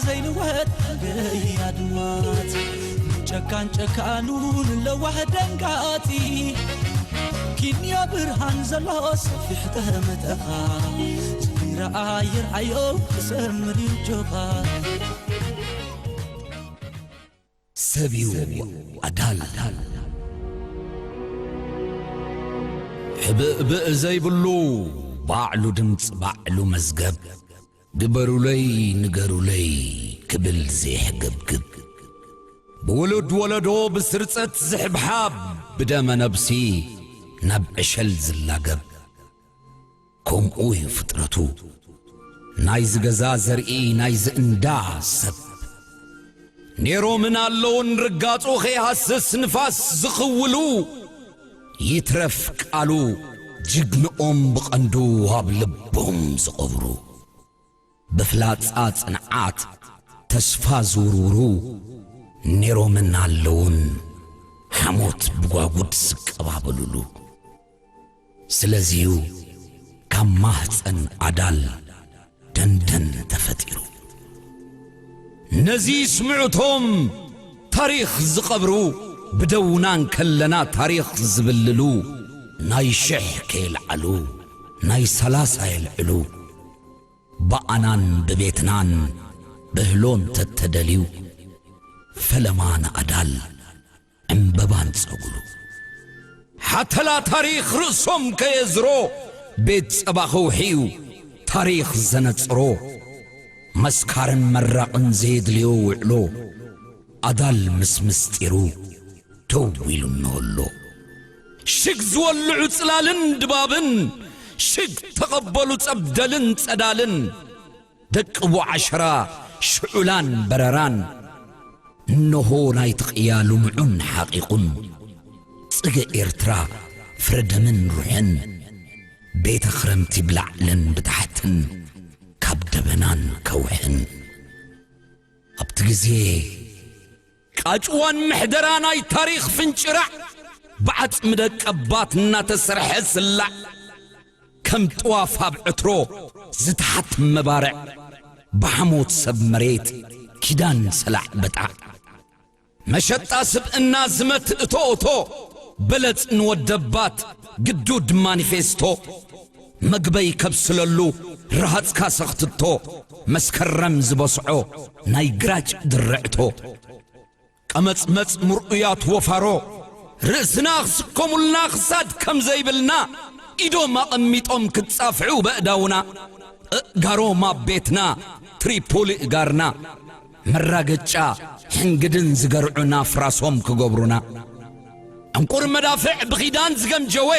ዘይንወት ገይ ኣድማት ጨካን ጨካኑ ንለዋህ ደንጋጺ ኪንዮ ብርሃን ዘሎ ሰፊሕ ጠመተኻ ዝቢራ ኣየር ዓዮ ክሰምር ይጆኻ። ሰብዩ ኣዳል። ሕብእብእ ዘይብሉ ባዕሉ ድምፂ ባዕሉ መዝገብ፣ ግበሩለይ ንገሩለይ ክብል ዘይሕገብግብ፣ ብውሉድ ወለዶ ብስርፀት ዝሕብሓብ፣ ብደመ ነብሲ ናብ ዕሸል ዝላገብ፣ ከምኡ እዩ ፍጥረቱ። ናይዚ ገዛ ዘርኢ ናይዚ እንዳ ሰብ፣ ኔሮምን ኣለውን ርጋጹ ከይሃስስ ንፋስ ዝኽውሉ፣ ይትረፍ ቃሉ ጅግንኦም ብቐንዱ ኣብ ልቦም ዝቐብሩ፣ ብፍላጻ ጽንዓት ተስፋ ዝውርውሩ፣ ኔሮምን ኣለውን ሓሞት ብጓጉድ ዝቀባበሉሉ። ስለዚዩ ካብ ማህፀን ኣዳል ደንደን ተፈጢሩ። ነዚ ስምዑቶም ታሪኽ ዝቐብሩ፣ ብደውና እንከለና ታሪኽ ዝብልሉ፣ ናይ ሽሕ ከየልዓሉ ናይ ሰላሳ የልዕሉ። ብኣናን ብቤትናን ብህሎ እንተተደልዩ፣ ፈለማ ንኣዳል ዕምበባን ጸጉሉ። ሓተላ ታሪኽ ርእሶም ከየዝሮ፣ ቤት ጸባ ከውሒ'ዩ ታሪኽ ዘነጽሮ። መስካርን መራቕን ዘየድልዮ ውዕሎ፣ ኣዳል ምስ ምስጢሩ ደው ኢሉ እነሆ ኣሎ። ሽግ ዝወልዑ ጽላልን ድባብን፣ ሽግ ተቐበሉ ጸብደልን ጸዳልን። ደቂ ቡዓሸራ ሽዑላን በረራን፣ እነሆ ናይቲ ቅያ ልምዑን ሓቒቑን፣ ጽገ ኤርትራ ፍረ ደምን ሩሕን፣ ቤተ ክረምቲ ብላዕልን ብታሕትን ካብ ደበናን ከውሕን። ኣብቲ ግዜ ቃጭዋን ምሕደራ ናይ ታሪኽ ፍንጭራዕ፣ ብዓጽሚ ደቀባት እናተሰርሐ ስላዕ፣ ከም ጥዋፍ ኣብ ዕትሮ ዝተሓት መባርዕ፣ ብሓሞት ሰብ መሬት ኪዳን ሰላዕ በጣዕ። መሸጣ ስብእና ዝመት እቶ እቶ፣ በለጽ ንወደባት ግዱድ ማኒፌስቶ፣ መግበይ ከብስለሉ ረሃጽካ ሰኽትቶ፣ መስከረም ዝበስዖ ናይ ግራጭ ድርዕቶ። ቀመጽመጽ ምርኡያት ወፋሮ፣ ርእስና ክስከሙልና ክሳድ ከም ዘይብልና፣ ኢዶም ኣቐሚጦም ክጻፍዑ በእዳውና፣ እእጋሮም ኣብ ቤትና ትሪፖሊ እጋርና፣ መራገጫ ሕንግድን ዝገርዑና ፍራሶም ክገብሩና። ዕንቁር መዳፍዕ ብኺዳን ዝገምጀወ፣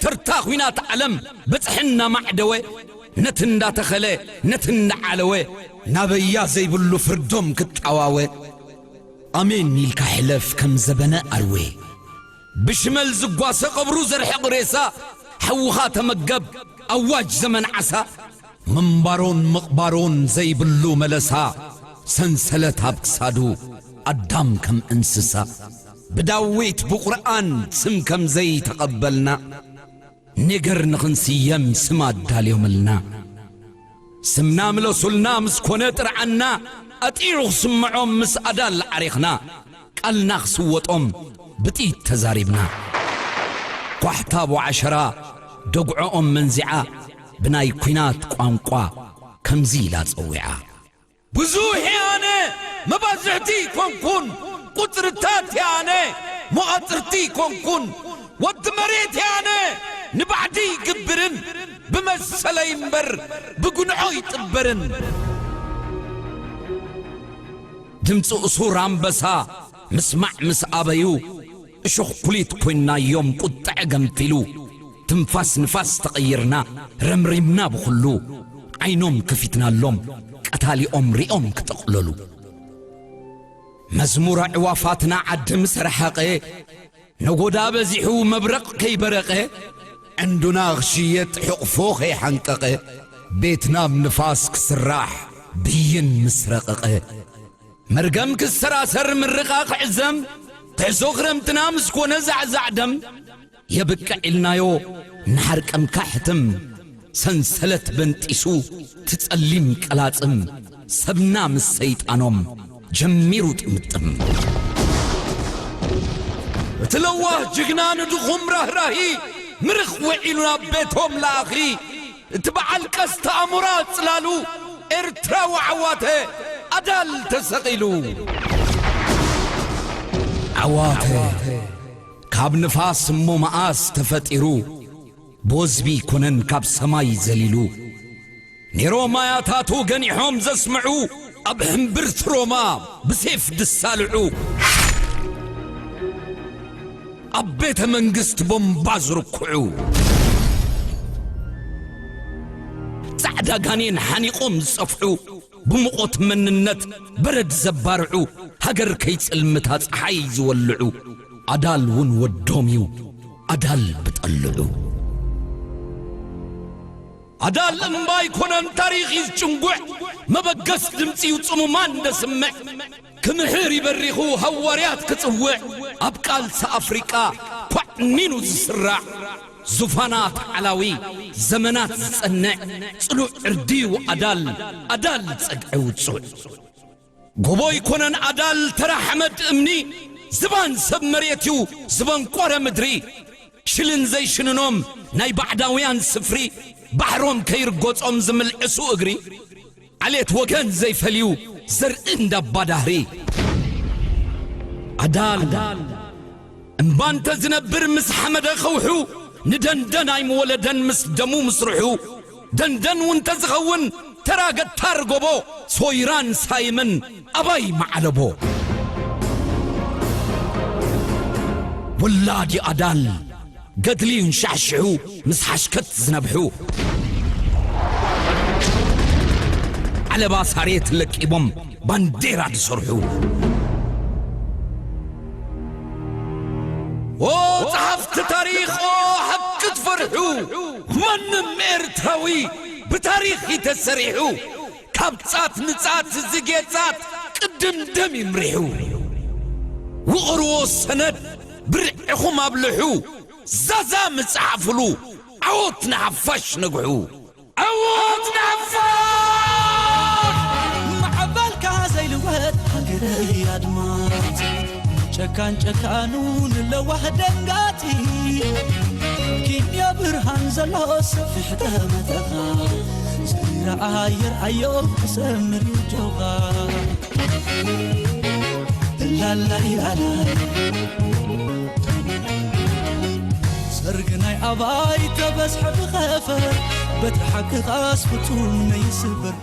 ተርታ ኲናት ዓለም በጽሒ እናማዕደወ፣ ነቲ እንዳተኸለ ነቲ እንዳዓለወ፣ ናበያ ዘይብሉ ፍርዶም ክጣዋወ። ኣሜን ኢልካ ሕለፍ ከም ዘበነ ኣርዌ። ብሽመል ዝጓሰ ቀብሩ ዘርሕቕ ሬሳ፣ ሓውኻ ተመገብ ኣዋጅ ዘመን ዓሳ። ምንባሮን ምቕባሮን ዘይብሉ መለሳ፣ ሰንሰለት ኣብ ክሳዱ ኣዳም ከም እንስሳ። ብዳዊት ብቁርኣን ስም ከም ዘይተቐበልና፣ ነገር ንኽንስየም ስም ኣዳልዮምልና። ስምና ምለሱልና ምስ ኮነ ጥርዓና፣ ኣጢዑ ክስምዖም ምስ ኣዳል ዓሪኽና፣ ቃልና ክስወጦም ብጥይት ተዛሪብና። ኳሕታ ኣቡዓሸራ ደግዖኦም መንዚዓ፣ ብናይ ኲናት ቋንቋ ከምዚ ኢላ ጸዊዓ። ብዙሕ እየ ኣነ፣ መባዝሕቲ ኣይኮንኩን፣ ቁጽርታት እየ ኣነ፣ መቓጽርቲ ኣይኮንኩን። ወዲ መሬት እየ ኣነ፣ ንባዕዲ ይግብርን፣ ብመሰለይ እምበር ብጉንዖ ይጥበርን። ድምፂ እሱር ኣንበሳ ምስማዕ ምስ ኣበዩ፣ እሾኽ ኩሊት ኮይንናዮም ቁጥዐ ገንፊሉ። ትንፋስ ንፋስ ተቐይርና፣ ረምሪምና ብኹሉ። ዓይኖም ከፊትናሎም፣ ቀታሊኦም ሪኦም ክጥቕለሉ። መዝሙር ኣዕዋፋትና ዓዲ ምስ ረሓቐ፣ ነጎዳ በዚሑ መብረቕ ከይበረቐ፣ ዕንዱና ክሽየጥ ሕቕፎ ከይሓንቀቐ፣ ቤትና ብ ንፋስ ክስራሕ ብይን ምስ ረቐቐ፣ መርገም ክሰራሰር ምርቓ ክዕዘም፣ ትሕዞ ክረምትና ምስ ኮነ ዛዕዛዕ ደም፣ የብቅዕ ኢልናዮ ንሓርቀምካ ሕትም፣ ሰንሰለት በንጢሱ ትጸሊም ቀላጽም፣ ሰብና ምስ ሰይጣኖም ጀሚሩ ጥምጥም። እቲ ለዋህ ጅግና ንድኹም ራህራሂ ምርኽ ውዒሉ ናብ ቤቶም ለኣኺ። እቲ በዓል ቀስተ ኣሞራ ጽላሉ ኤርትራዊ ዓዋተ ኣዳል ተሰቒሉ። ዓዋተ ካብ ንፋስ እሞ መኣስ ተፈጢሩ፣ ቦዝቢ ኮነን ካብ ሰማይ ዘሊሉ። ኔሮም ኣያታቱ ገኒሖም ዘስምዑ፣ ኣብ ሕምብርቲ ሮማ ብሴፍ ዝሳልዑ፣ ኣብ ቤተ መንግስት ቦምባ ዝርኩዑ፣ ጻዕዳ ጋኔን ሓኒቖም ዝጸፍዑ፣ ብሙቐት መንነት በረድ ዘባርዑ፣ ሃገር ከይጽልምታ ጸሓይ ዝወልዑ፣ ኣዳል እውን ወዶም እዩ ኣዳል ብጠልዑ። ኣዳል እምባ ኣይኮነን ታሪኽ እዩ ዝጭንጉዕ፣ መበገስ ድምጺ እዩ ጽሙማን ደስምዕ። ክምህር ይበሪኹ ሃዋርያት ክጽውዕ፣ ኣብ ቃልሲ ኣፍሪቃ ኳዕኒኑ ዝስራዕ፣ ዙፋናት ዓላዊ ዘመናት ዝጸንዕ፣ ጽሉዕ ዕርዲ እዩ ኣዳል፣ ኣዳል ጸግዒ ውጹዕ። ጎቦ ኣይኮነን ኣዳል ተራ ሓመድ እምኒ፣ ዝባን ሰብ መሬት እዩ ዝበንቆረ ምድሪ። ሽልን ዘይሽንኖም ናይ ባዕዳውያን ስፍሪ፣ ባሕሮም ከይርጎጾም ዝምልዕሱ እግሪ፣ ዓሌት ወገን ዘይፈልዩ ዘርኢ እንዳባ ዳህሪ። ኣዳል እምባ እንተ ዝነብር ምስ ሓመደ ከውሑ፣ ንደንደን ኣይምወለደን ምስ ደሙ ምስርሑ። ደንደን እውን ተዝኸውን ተራ ገታር ጎቦ፣ ሶይራን ሳይምን ኣባይ መዓለቦ። ወላዲ ኣዳል ገድሊ እንሻሕሽሑ ምስ ሓሽከት ዝነብሑ። ዓለባ ሳሬት ለቂቦም ባንዴራ ዝሰርሑ። ኦ ጸሓፍቲ ታሪኽ፣ ኦ ሓቂ ትፈርሑ፣ ማንም ኤርትራዊ ብታሪኽ እዩ ተሰሪሑ። ካብ ጻት ንጻት ዝጌጻት ቅድም ደም ይምሪሑ። ውቕርዎ ሰነድ ብርዕኹም ኣብልሑ። ዛዛ ምጽሓፍሉ ዓወት ንሓፋሽ ነግሑ። ዓወት ንሓፋሽ! ማዕበልካ ዘይልወጥ ሃገረይ ኣድማስ፣ ጨካን ጨካኑ ንለዋህ ደንጋጺ፣ ኪንዮ ብርሃን ዘሎ ሰፊሕ ጠመተኻ፣ ዝረኣየ ርኣዮ ክሰምር እዩ ጆኻ። ላላይላላ ሰርግ ናይ ኣባይ ተበዝሐ ብኸፈር፣ በትሪ ሓቅኻስ ፍጹም ነይስብር።